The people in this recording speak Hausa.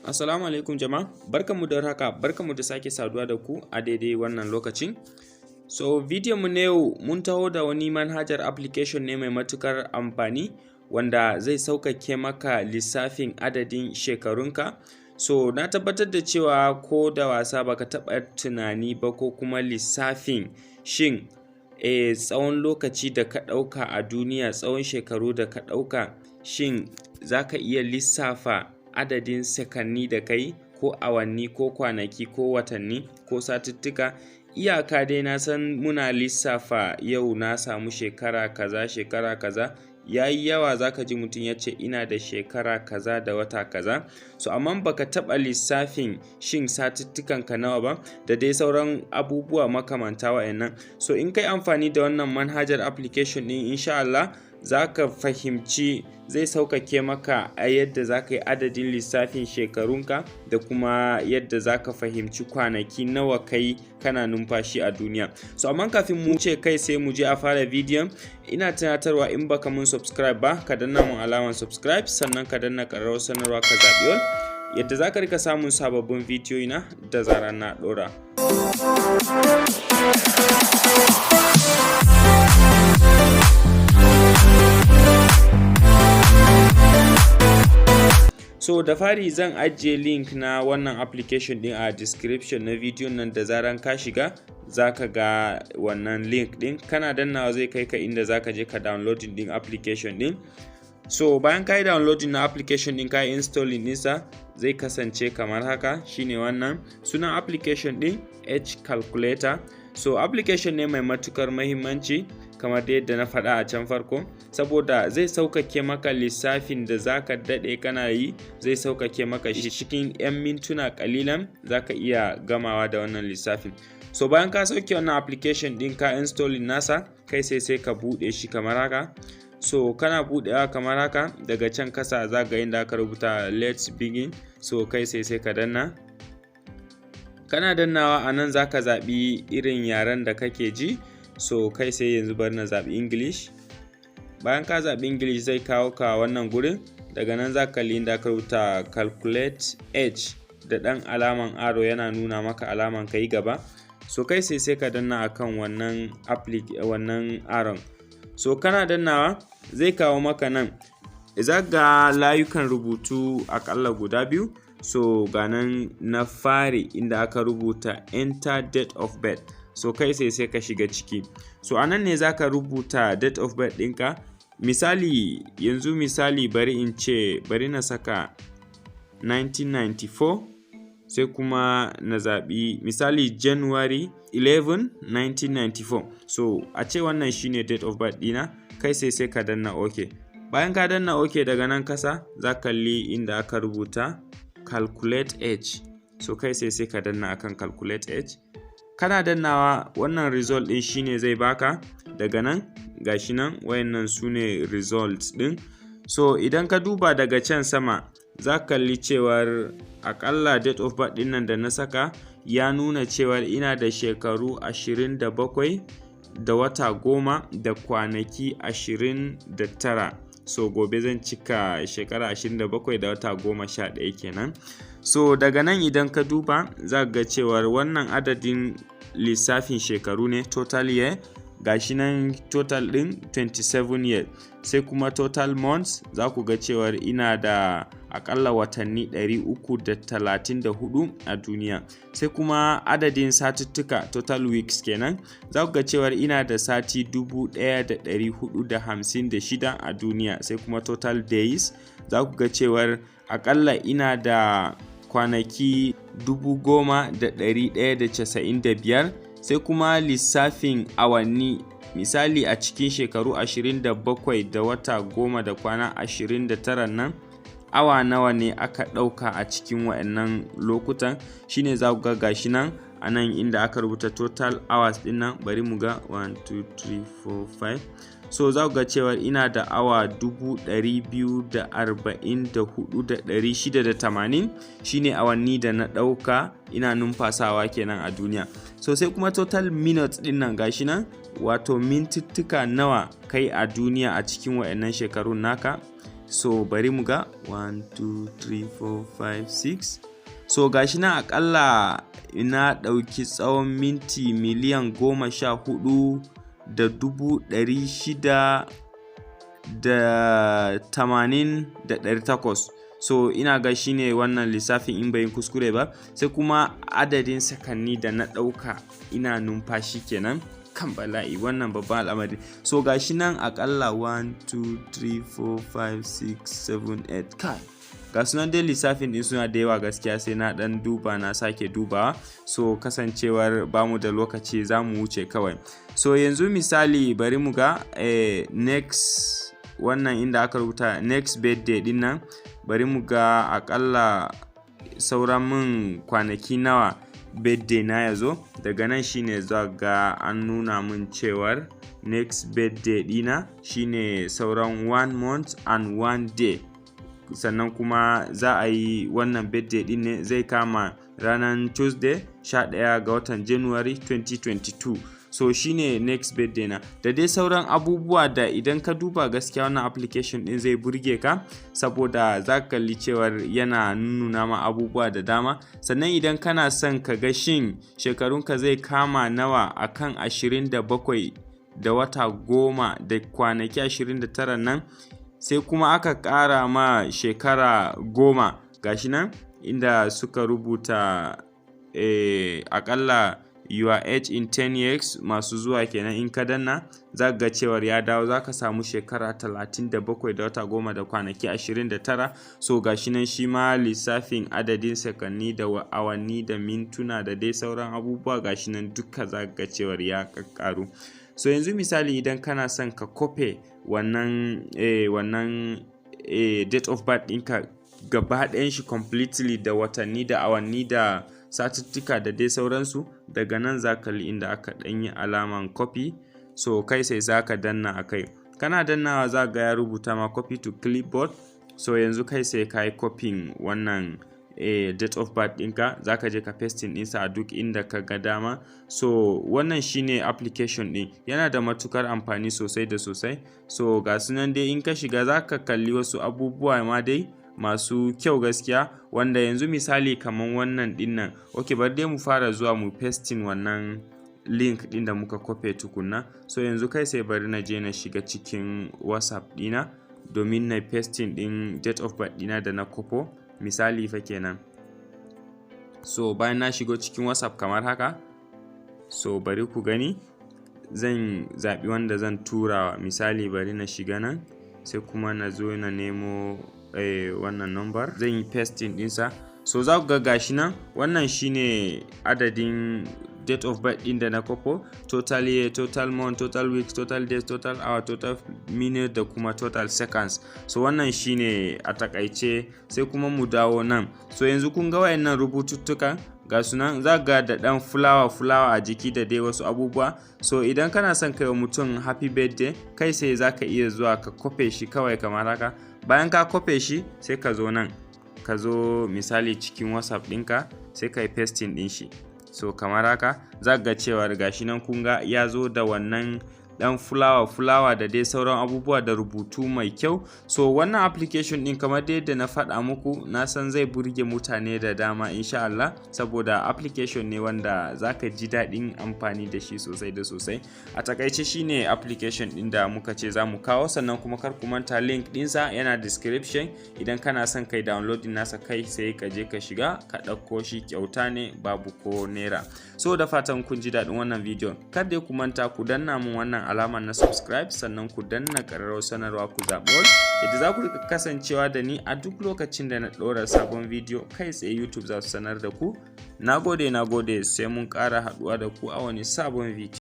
Assalamu alaikum jama'a, barkanmu da warhaka, barkanmu da sake saduwa da ku a daidai wannan lokacin. So bidiyon mu na yau, mun taho da wani manhajar application ne mai matukar amfani wanda zai sauƙaƙe maka lissafin adadin shekarunka. So na tabbatar da cewa ko da wasa baka taɓa tunani ba ko kuma lissafin shin tsawon lokaci da ka ɗauka a duniya, tsawon shekaru da ka ɗauka, shin za ka iya lissafa adadin sakanni da ka yi, ko awanni, ko kwanaki, ko watanni, ko satuttuka? Iyaka dai na san muna lissafa yau na samu shekara kaza, shekara kaza, ya yi yawa za ka ji mutum ya ce ina da shekara kaza da wata kaza. So amma baka taɓa lissafin shin satuttukan ka nawa ba, da dai sauran abubuwa makamanta wa'annan. So in kai amfani da wannan manhajar application ɗin, insha Allah za ka fahimci zai sauƙaƙe maka a yadda za ka yi adadin lissafin shekarunka da kuma yadda za ka fahimci kwanaki nawa kai kana numfashi a duniya. So amma kafin mu ce kai sai mu je a fara bidiyon, ina tunatarwa, in baka mun subscribe ba, ka danna mun alamar subscribe, sannan ka danna ƙararrawar sanarwa, ka zaɓi all, yadda za ka rika samun sababbin bidiyoyi na da zarar na ɗora. So da fari zan ajiye link na wannan application din a description na bidiyon nan. Da zaran ka shiga, zaka ga wannan link din, kana dannawa zai kai ka inda zaka je ka downloading din application din. So bayan ka yi downloading na application din, ka yi installing ɗinsa, zai kasance kamar haka. Shine wannan sunan application din, Age Calculator. So application ne mai matukar mahimmanci kamar da yadda na faɗa a can farko, saboda zai sauƙaƙe maka lissafin da zaka daɗe kana yi, zai sauƙaƙe maka shi cikin 'yan mintuna ƙalilan zaka iya gamawa da wannan lissafin. So bayan ka sauke wannan application ɗin, ka installing nasa, kai sai ka buɗe shi kamar haka. So kana buɗewa kamar haka, daga can kasa za ga inda aka rubuta "Let's begin". So kai sai ka danna. Kana dannawa, a nan za ka zaɓi irin yaren da kake ji. So kai sai yanzu bari na zaɓi English. Bayan ka zaɓi English, zai kawo ka wannan gurin. Daga nan za ka kalli inda aka rubuta "Calculate age" da ɗan alaman arrow yana nuna maka alaman ka yi gaba. So kai sai ka danna akan wannan arrow. So kana dannawa, zai kawo maka nan, za ga layukan rubutu akalla guda biyu. So ga nan na fari inda aka rubuta "Enter date of birth". So kai sai ka shiga ciki. So anan ne za ka rubuta date of birth ɗinka. Misali yanzu, misali bari in ce bari na saka 1994, sai kuma na zaɓi misali January 11, 1994. So a ce wannan shine date of birth ɗina, kai sai ka danna OK. Bayan ka danna OK, daga nan kasa za ka kalli inda aka rubuta "Calculate age". So kai sai ka danna akan "Calculate age". Kana dannawa, wannan result ɗin shine zai baka. Daga nan gashi nan, wayannan su ne results ɗin. So idan ka duba daga can sama, za ka kalli cewar akalla date of birth ɗin nan da na saka ya nuna cewar ina da shekaru 27 da wata 10 da kwanaki 29. So gobe zan cika shekara 27 da wata 11 kenan. So daga nan idan ka duba, za ga cewar wannan adadin lissafin shekaru ne, total year, gashi nan total ɗin 27 years. Sai kuma total months, za ku ga cewar ina da akalla watanni 334 a duniya. Sai kuma adadin satuttuka, total weeks kenan, za ku ga cewar ina da sati 1456 a duniya. Sai kuma total days, za ku ga cewar akalla ina da kwanaki 10,195. Sai kuma lissafin awanni, misali a cikin shekaru 27 da wata 10 da kwana 29 nan, awa nawa ne aka ɗauka a cikin wa'annan lokutan? Shine za ku ga gashi nan a nan inda aka rubuta total hours ɗin nan. Bari mu ga, 1, 2, 3, 4, 5. So za ku ga cewa ina da awa 244,680, shine awanni da na ɗauka ina numfasawa kenan a duniya. So sai kuma total minutes ɗin nan, gashi nan, wato mintuttuka nawa kai a duniya a cikin wa'annan shekarun naka. So bari mu ga 1, 2, 3, 4, 5, 6. So gashi nan, akalla na ɗauki tsawon minti 14,680,800. So ina ga shine wannan lissafin, in bai kuskure ba. Sai kuma adadin sakanni da na ɗauka ina numfashi kenan. Kan bala'i, wannan babban al'amari. So gashi nan akalla 1, 2, 3, 4, 5, 6, 7, 8. Kai, ga sunan dai, lissafin din suna da yawa gaskiya, sai na dan duba, na sake dubawa. So kasancewar bamu da lokaci, za mu wuce kawai. So yanzu misali, bari mu ga next, wannan inda aka rubuta "next birthday" din nan. Bari mu ga akalla sauran min kwanaki nawa birthday na ya zo. Daga nan shine za ga an nuna min cewar next birthday dina shine sauran 1 month and 1 day. Sannan kuma za a yi wannan birthday din ne, zai kama ranar Tuesday, 11 ga watan January 2022. So shine next birthday na, da dai sauran abubuwa da idan ka duba, gaskiya wannan application din zai burge ka, saboda za ka kalli cewar yana nuna ma abubuwa da dama. Sannan idan kana son ka ga shin shekarunka zai kama nawa akan 27 da wata 10 da kwanaki 29 nan, sai kuma aka ƙara ma shekara 10, gashi nan inda suka rubuta akalla "your age in 10 years" masu zuwa kenan. In ka danna, za ga cewar ya dawo, za ka samu shekara 37 da wata 10 da kwanaki 29. So gashi nan shi ma lissafin adadin sakanni da awanni da mintuna da dai sauran abubuwa, gashi nan duka za ga cewar ya ƙaƙƙaru. So yanzu misali, idan kana son ka kofe wannan date of birth ɗinka gaba ɗayan shi completely, da watanni da awanni da satuttuka da dai sauransu, daga nan za ka kalli inda aka ɗan yi alaman copy. So kai sai za ka danna a kai. Kana dannawa, za ga ya rubuta ma "copy to clipboard". So yanzu kai sai ka yi copying wannan date of birth ɗinka, za ka je ka pasting ɗinsa a duk inda ka ga dama. So wannan shine application ɗin, yana da matukar amfani sosai da sosai. So ga su nan dai, in ka shiga za ka kalli wasu abubuwa ma dai masu kyau gaskiya, wanda yanzu misali kaman wannan ɗin nan. Ok, bari dai mu fara zuwa mu pasting wannan link ɗin da muka copy tukunna. So yanzu kai sai bari na je na shiga cikin WhatsApp ɗina domin na pasting ɗin date of birth ɗina da na kwafo, misali fa kenan. So bayan na shigo cikin WhatsApp kamar haka, so bari ku gani, zan zaɓi wanda zan tura. Misali, bari na shiga nan, sai kuma na zo na nemo wannan number, zan yi pasting ɗinsa. So za ku ga gashi nan, wannan shine adadin date of birth ɗin da na kwafo: total year, total month, total week, total days, total hour, total minute da kuma total seconds. So wannan shine a takaice. Sai kuma mu dawo nan. So yanzu kun ga wayannan rubututtukan, ga su nan, za ga da ɗan fulawa fulawa a jiki da dai wasu abubuwa. So idan kana son kai wa mutum happy birthday, kai sai za ka iya zuwa ka kwafe shi kawai kamar haka. Bayan ka kwafe shi, sai ka zo nan, ka zo misali cikin WhatsApp ɗinka, sai ka yi pasting ɗin shi. So kamar haka, za ga cewar gashi nan, kun ga ya zo da wannan dan fulawa fulawa da dai sauran abubuwa da rubutu mai kyau. So wannan application din, kamar dai yadda na faɗa muku, na san zai burge mutane da dama insha Allah, saboda application ne wanda zaka ji daɗin amfani da shi sosai da sosai. A takaice shine application din da muka ce za mu kawo. Sannan kuma kar ku manta, link ɗinsa yana description. Idan kana son kai downloading nasa, kai sai ka je ka shiga ka ɗauko shi, kyauta ne, babu ko naira. So da fatan kun ji daɗin wannan bidiyon. Kar dai ku manta ku danna mun wannan alamar na subscribe, sannan ku danna ƙararrawar sanarwa, ku zaɓi all, yadda za ku rika kasancewa da ni a duk lokacin da na ɗora sabon bidiyo, kai tsaye YouTube za su sanar da ku. Na gode, na gode, sai mun ƙara haɗuwa da ku a wani sabon bidiyo.